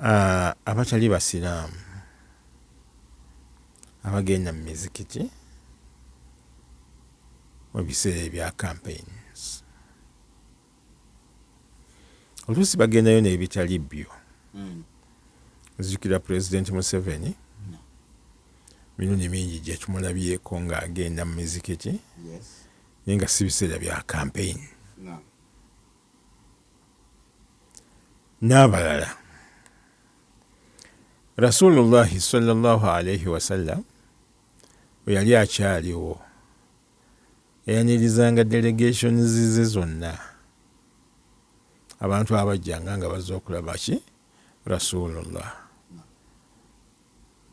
Abatali basiraamu abagenda mu mizikiti mu biseera ebya campaigns oluusi bagendayo n'ebitali byo. Nzijukira Pulezidenti Museveni mirundi mingi gye tumulabyeko ng'agenda mu mizikiti naye nga si biseera bya campaign. N'abalala. Rasulullahi sallallahu alaihi wasallam bwe yali akyaliwo yayanirizanga delegations ze zonna abantu abajjanga nga bazze okulaba ki Rasulullah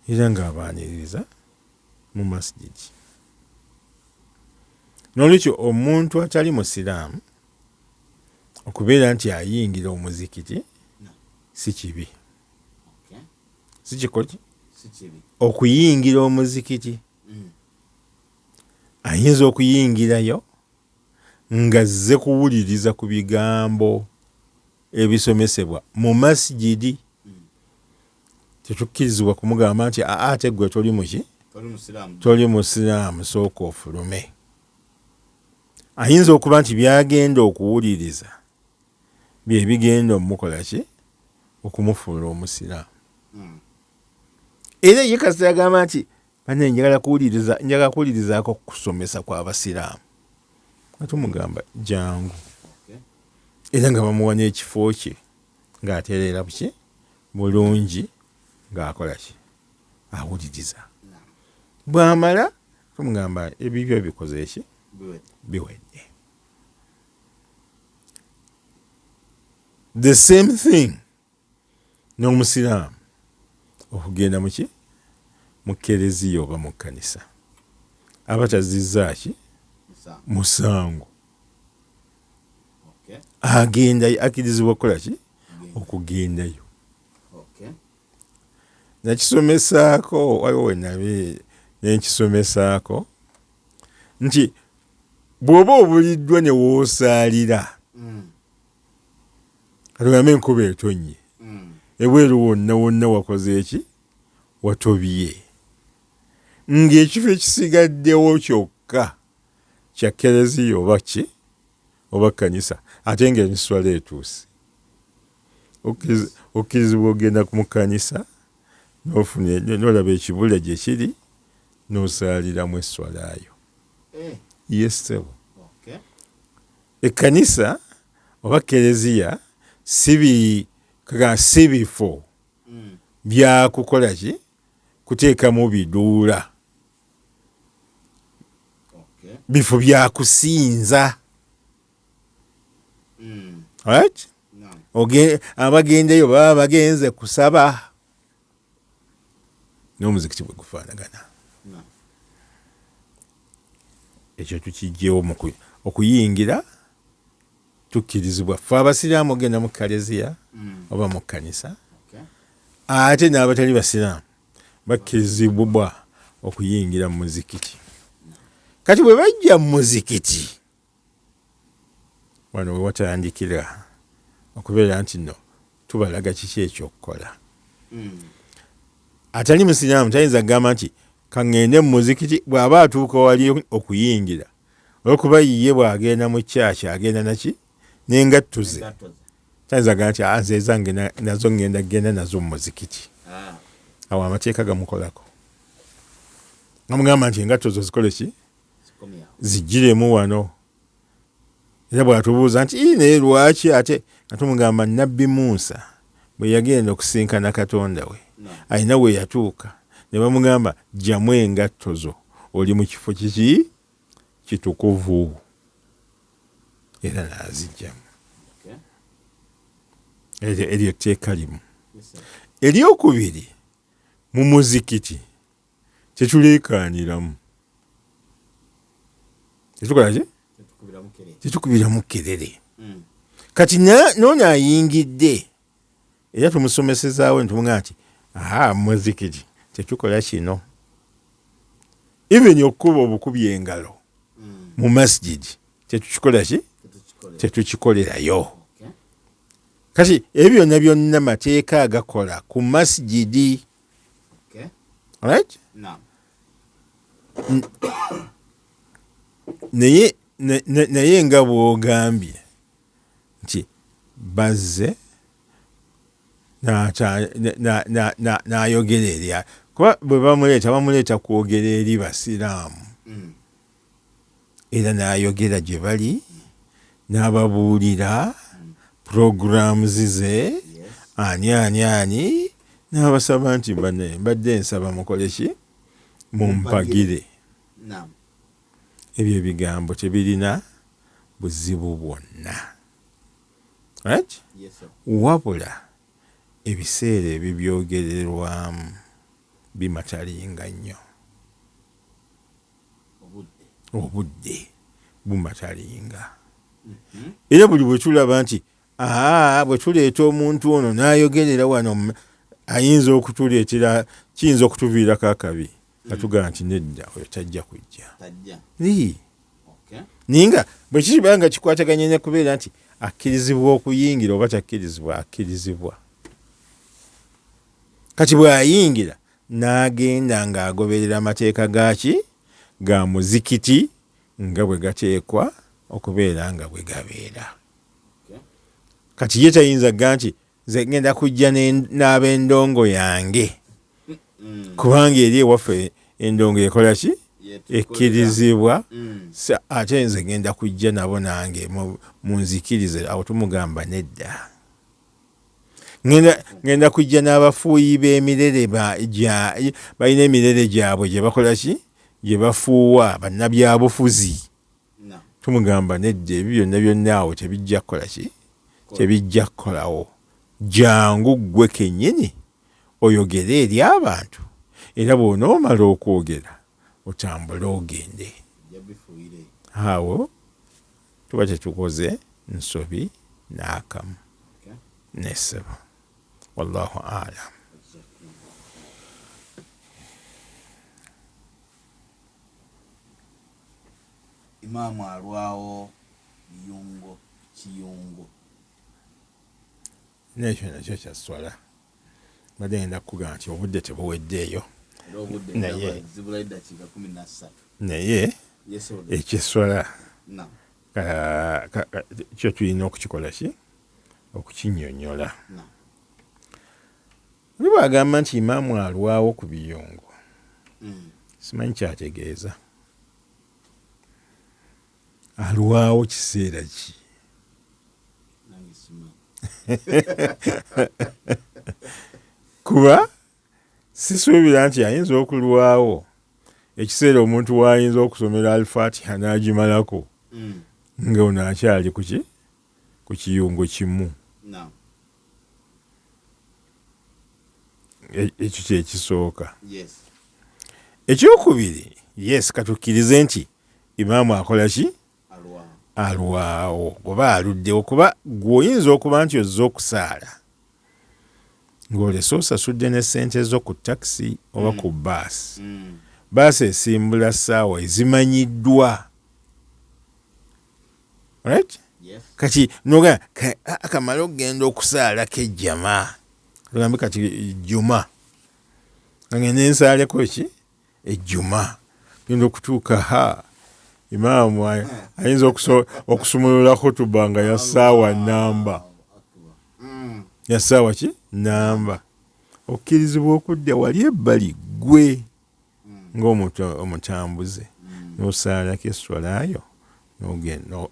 era ng'abaaniriza mu masjidi. N'olwekyo omuntu atali musiraamu okubeera nti ayingira omuzikiti si kibi, si kikoki okuyingira omuzikiti. Ayinza okuyingirayo ng'azze kuwuliriza ku bigambo ebisomesebwa mu masjidi. Tetukkirizibwa kumugamba nti aa ate ggwe toli muki, toli musiraamu, sooka ofulume. Ayinza okuba nti byagenda okuwuliriza bye bigenda omukola ki, okumufuula omusiraamu. Era ye kasita yagamba nti bane njagala kuwuliriza, njagala kuwulirizaako kusomesa kw'abasiraamu, nga tumugamba jangu, era nga bamuwa n'ekifo kye ng'atereera buki bulungi ng'akola ki, awuliriza. Bw'amala tumugamba ebibyo bikoze ki, biwedde. The same thing n'omusiraamu okugenda muki mu kereziya oba mu kkanisa aba tazizza ki musango, agendayo, akkirizibwa okukola ki, okugendayo. Nakisomesaako waliwo wenabe nenkisomesaako nti bw'oba obuliddwa ne woosaalira, katugambe enkuba etonnye, ebweru wonna wonna wakoze eki, watobye, ng'ekifo ekisigaddewo kyokka kya kereziya oba ki oba kkanisa, ate ng'emiswala etuuse, okkirizibwa ogenda mu kkanisa n'ofuna n'olaba ekibula gye kiri n'osaaliramu esswalayo. Yes ssebo. Ekkanisa oba kereziya si si bifo bya kukola ki, kuteekamu biduula, bifo bya kusinza. Right? Abagendayo baba bagenze kusaba, n'omuzikiti bwe gufaanagana. Ekyo tukijjewo mu okuyingira tukkirizibwa ffe abasiraamu ogenda mu kaleziya oba mu kkanisa, ate n'abatali basiraamu bakkirizibwa okuyingira mu muzikiti. Kati bwe bajja mu muzikiti wano we watandikira okubeera nti no tubalaga kiki ekyokukola. Atali musiraamu tayinza kugamba nti kaŋŋende mu muzikiti, bw'aba atuuka wali okuyingira, olwokuba ye bw'agenda mu kyaki agenda naki n'engatto ze, tayinza kugamba nti nze ezange nazo ŋŋenda kugenda nazo mu muzikiti. Awo amateeka gamukolako, gamugamba nti engatto zo zikole ki, zijjiremu wano. Era bw'atubuuza nti ii naye lwaki, ate nga tumugamba Nabbi Musa bwe yagenda okusinkana Katonda we alina we yatuuka ne bamugamba ggyamu engatto zo oli mu kifo kiki kitukuvu, era n'aziggyamu. Eryo tteeka limu. Eryokubiri, mu muzikiti tetuleekaaniramu, tetukola ki, tetukubiramu kerere. Kati noono ayingidde era tumusomesezaawo netumugamba nti aha muzikiti tetukola kino, even okukuba obukubi engalo mu masjidi tetukikola ki, tetukikolerayo. Kati ebyo byonna byonna mateeka agakola ku masjidi. Okay. Right? Naam. Naye naye nga bw'ogambye nti bazze n'ayogera eri, kuba bwe bamuleeta bamuleeta kwogera eri basiraamu. Era n'ayogera gye bali n'ababuulira programs ze, ani ani ani, n'abasaba nti bane mbadde nsaba mukole ki, mumpagire. Naam. Ebyo ebigambo tebirina buzibu bwonna. Right? Yes, sir. Wabula ebiseera ebibyogererwamu bimatalinga nnyo. Obudde. Obudde bumatalinga. Era buli bwe tulaba nti bwe tuleeta omuntu ono n'ayogerera wano ayinza okutuleetera, kiyinza okutuviirako akabi, nga tugamba nti nedda, oyo tajja kujja. Tajja. Ii. Okay. Naye nga bwe kiba nga kikwataganye ne kubeera nti akkirizibwa okuyingira oba takkirizibwa, akkirizibwa. Kati bw'ayingira n'agenda ng'agoberera amateeka ga ki? Ga muzikiti nga bwe gateekwa okubeera nga bwe gabeera. Okay. Kati ye tayinza kugamba nti nze ngenda kujja n'ab'endongo yange. Kubanga eri ewaffe endongo ekola ki? Ekkirizibwa. Ate nze ngenda kujja nabo nange munzikirize. Awo tumugamba nedda. Ngenda kujja n'abafuuyi b'emirere balina emirere gyabwe gye bakola ki? Gye bafuuwa bannabyabufuzi. Tumugamba nedda, ebyo byonna byonna awo tebijja kukola ki? Tebijja kukolawo. Jangu ggwe kennyini oyogere eri abantu, era bw'onoomala okwogera otambule ogende. Awo tuba tetukoze nsobi n'akamu. Nesebo. Wallahu a'lam. Imaamu alwawo biyungo kiyungo. N'ekyo nakyo kya swala. Mbadde ngenda kukugamba nti obudde tebuweddeeyo. Era obudde Naye. ndaba zibulayo eddakiika 13. Naye Yes, Lord. ekyeswala Naam. kyo tulina okukikola ki? Okukinnyonnyola. Naam. Oli bw'agamba nti imaamu alwawo ku biyungo, simanyi kyategeeza. Alwawo kiseera ki? Nange simanyi. Kuba sisuubira nti ayinza okulwawo ekiseera omuntu w'ayinza okusomera Al-Fatiha n'agimalako nga ono akyali ku ki? Ku kiyungo kimu. Naam. Ekyo kye kisooka. Yes. Ekyokubiri, yes, katukkirize nti imaamu akola ki? Alwawo. Alwawo oba aluddewo, kuba ggwe oyinza okuba nti ozze okusaala ng'olese osasudde ne ssente zo ku takisi oba ku baasi. Baasi esimbula ssaawa ezimanyiddwa. Right? Yes. Kati noga akamala okugenda okusaalako ejjama, tugambe kati Juma, nga ngende nsaaleko ki? Ejjuma. Ngenda okutuuka ha imaamu ayinza okusumulula khutuba nga ya ssaawa namba. Ya ssaawa ki? Namba. Okkirizibwa okudda wali ebbali ggwe ng'omuntu omutambuze n'osaalako esswalayo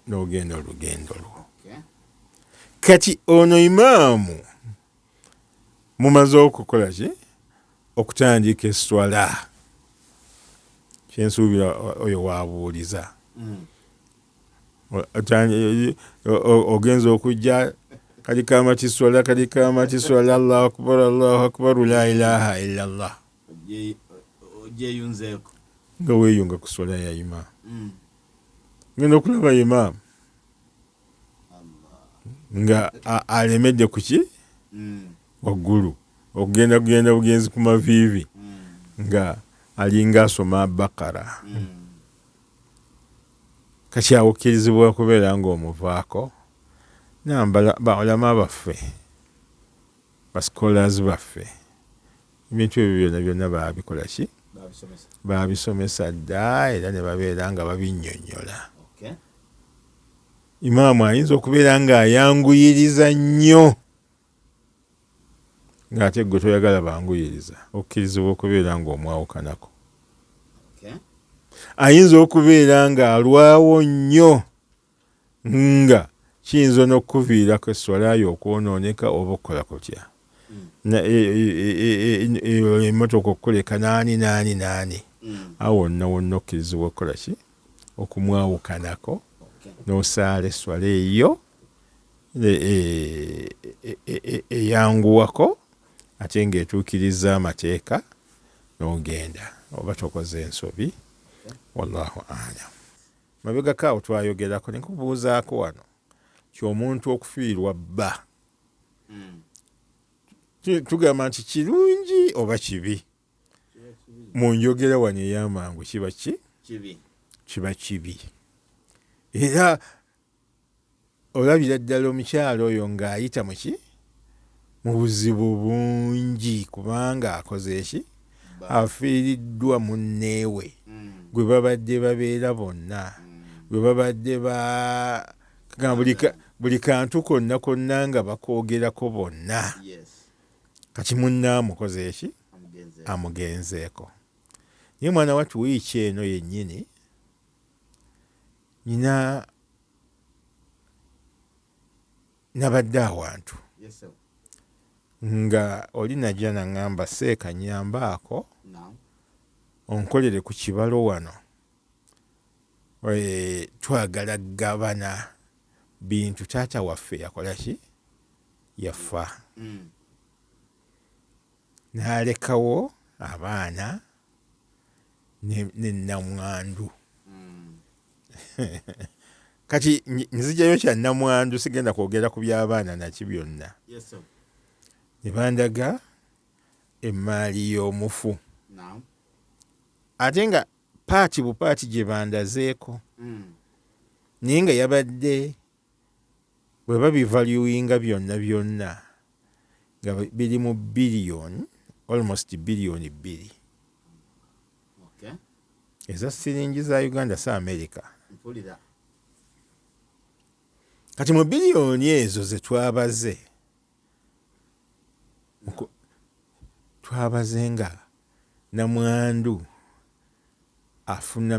n'ogenda olugendo lwo. Okay. Kati ono imaamu mumaze okukola ki? Okutandika esswala. Kyensuubira oyo waabuuliza. Ogenza okujja kali kamati swala, kali kamati swala, Allahu akbar, Allahu akbar, la ilaha illa Allah. Ogyeyunzeeko. Nga weeyunga ku swala ya imaamu. Ngenda okulaba imaamu nga alemedde ku ki? Waggulu. Okugenda kugenda bugenzi ku maviivi. Nga alinga asoma Bakara. Kati awo okkirizibwa okubeera ng'omuvaako. Nambala baulama baffe, bascholars baffe, ebintu ebyo byonna byonna babikola ki? Babisomesa dda era ne babeera nga babinnyonnyola. Imaamu ayinza okubeera ng'ayanguyiriza nnyo ng'ate ggwe toyagala banguyiriza, okkirizibwa okubeera ng'omwawukanako. Ayinza okubeera ng'alwawo nnyo nga kiyinza n'okukuviirako esswala yo okwonooneka oba okukola kutya, emmotoka okukuleka naani naani naani. Awo wonna wonna okkirizibwa okukola ki? Okumwawukanako n'osaala esswala eyo eyanguwako ate ng'etuukirizza amateeka n'ogenda oba tokoze ensobi. Wallahu alam. Mabegako awo twayogerako ne nkubuuzaako wano nti omuntu okufiirwa bba tugamba nti kirungi oba kibi? Mu njogera wano ey'amangu kiba ki? Kiba kibi. Era olabira ddala omukyala oyo ng'ayita mu ki? Mu buzibu bungi kubanga akoze ki? Afiiriddwa munneewe gwe babadde babeera bonna, gwe babadde ba buli kantu konna konna nga bakoogerako bonna. Kati munne amukoze ki? Amugenzeeko. Naye mwana wattu wiiki eno yennyini nyina nabadde awantu nga oli najja naŋŋamba, seeka nnyambaako onkolere ku kibalo wano, twagala gabana bintu taata waffe yakola ki? Yafa n'alekawo abaana ne nnamwandu. Kati nzijayo kya nnamwandu, sigenda kwogera ku by'abaana naki byonna. Ne bandaga emmaali y'omufu ate nga paati bupaati gye bandazeeko, naye nga yabadde bwe babivaluinga byonna byonna nga biri mu biliyoni, almost 2 biliyoni eza siringi za Uganda, si America. Kati mu biliyoni ezo ze twabaze, twabaze nga namwandu afuna 200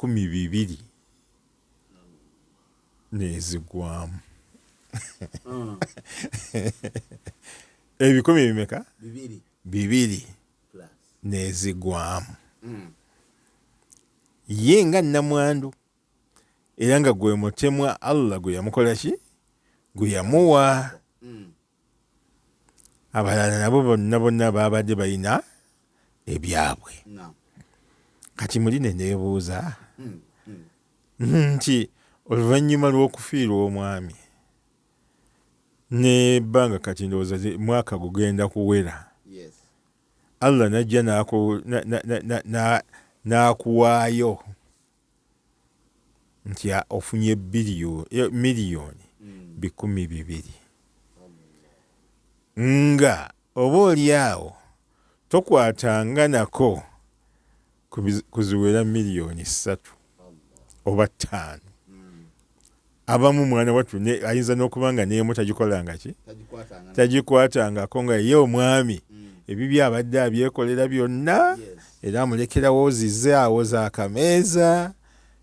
miliyoni n'ezigwamu. Ebikumi bimeka? Bibiri n'ezigwamu. Ye nga namwandu era nga gwe mutemwa Allah gwe yamukola ki? Gwe yamuwa. Abalala nabo bonna bonna babadde balina ebyabwe. Kati muli ne neebuuza nti oluvannyuma lw'okufiirwa omwami n'ebbanga kati ndowooza mwaka gugenda kuwera, Allah n'ajja n'akuwaayo nti ofunye 200 miliyoni, nga oba oli awo tokwatanga nako kuziwera 3 miliyoni oba 5. Abamu mwana wattu ayinza n'okuba nga n'emu tagikolanga ki, tagikwatangako, nga ye omwami ebibyo abadde abyekolera byonna era amulekerawo zize awo z'akameeza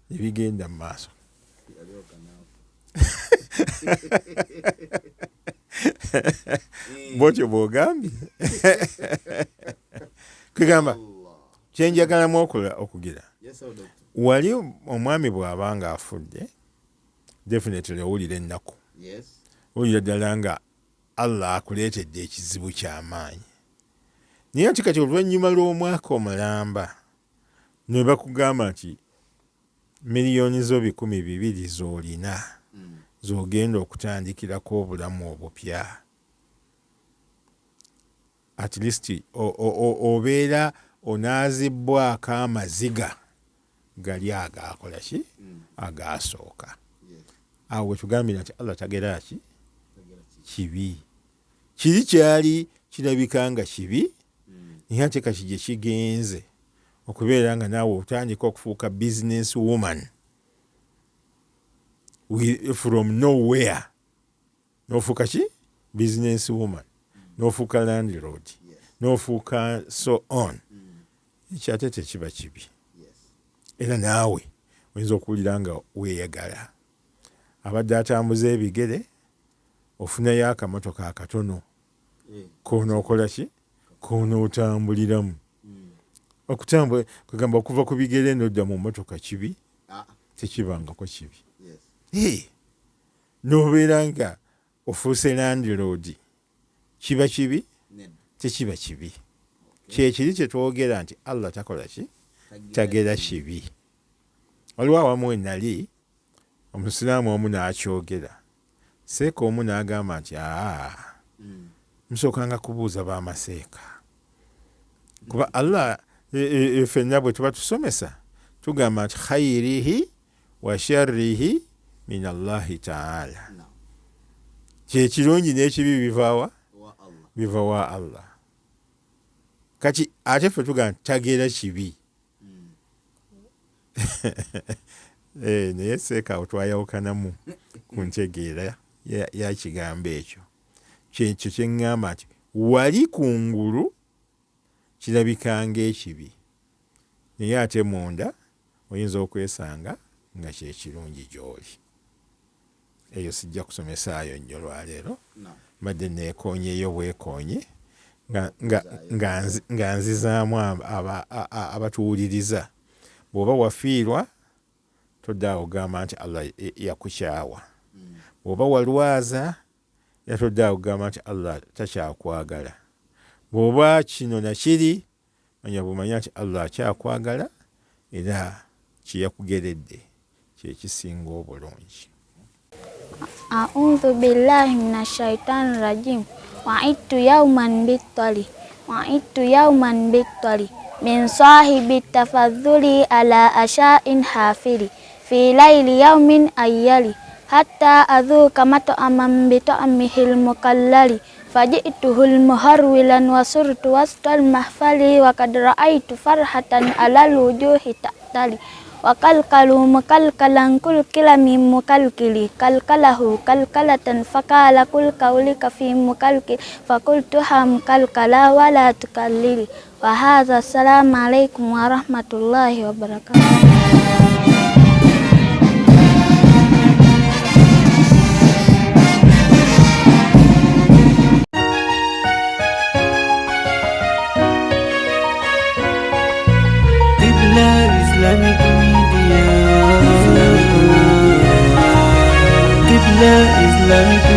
ne bigenda mu maaso. Bwotyo bw'ogambye kwegamba kyenjagalamu okugira wali omwami bw'aba nga afudde, definitely owulira ennaku, owulira ddala nga Allah akuleetedde ekizibu ky'amaanyi. Naye ati kati oluvannyuma lw'omwaka omulamba ne bakugamba nti miliyoni zo 200 z'olina z'ogenda okutandikirako obulamu obupya, at least obeera onaazibbwako amaziga gali agaakola ki? Agaasooka. Awo wetugambira nti Allah tagera ki kibi. Kiri kyali kirabika nga kibi, naye ate kati gye kigenze okubeera nga naawe otandika okufuuka business woman from nowhere, n'ofuuka ki business woman, n'ofuuka landlord, n'ofuuka so on. Ekyo ate tekiba kibi, era naawe oyinza okuwulira nga weeyagala. Abadde atambuza ebigere, ofunayo akamotoka akatono koonookola ki, koonootambuliramu. Okutambula kugamba okuva ku bigere n'odda mu mmotoka kibi? Tekibangako kibi. N'obeera nga ofuuse landlord, kiba kibi? Tekiba kibi. Kyekiri kye twogera nti Allah takola ki, tagera kibi. Waliwo awamu we nali omusiraamu omu n'akyogera, seeka omu n'agamba nti aa, musookanga kubuuza bamaseeka, kuba Allah ffenna bwe tuba tusomesa tugamba nti khairihi wa sharrihi min Allahi taala, kyekirungi n'ekibi bivawa, biva wa Allah. Kati ate ffe tugamba nti tagera kibi. Naye seeka awo twayawukanamu ku ntegeera ya kigambo ekyo. Kyekyo kye ŋŋamba nti wali kungulu kirabika ng'ekibi, naye ate munda oyinza okwesanga nga kye kirungi gy'oli. Eyo sijja kusomesaayo nnyo lwaleero, mbadde neekoonyeeyo bwekoonyi nga nzizaamu abatuwuliriza. Bw'oba wafiirwa todda awo gamba nti Allah yakukyawa. Bw'oba walwaza era todda awo gamba nti Allah takyakwagala. Bw'oba kino na kiri, manya bw'omanya nti Allah akyakwagala era kye yakugeredde kye kisinga obulungi. A'udhu billahi minashaitani rajim. Wa'idtu yawman bittali, wa'idtu yawman bittali min sahibi tafaddhuli ala asha'in hafili fi layli yawmin ayyali hatta adhuka mat'aman bita'mihil mukallali faji'tuhul muharwilan wa surtu wastal mahfali wa qad ra'aytu farhatan alal wujuhi ta'tali wa kalkalu mukalkalan kulkila min mukalkili kalkalahu kalkalatan fakala kul kaulika fi mukalkili fakultuha mukalkala wala tukallili wa hadha. Assalamu alaikum wa rahmatullahi wa barakatuh. Qibla Islamic Media. Qibla Islamic.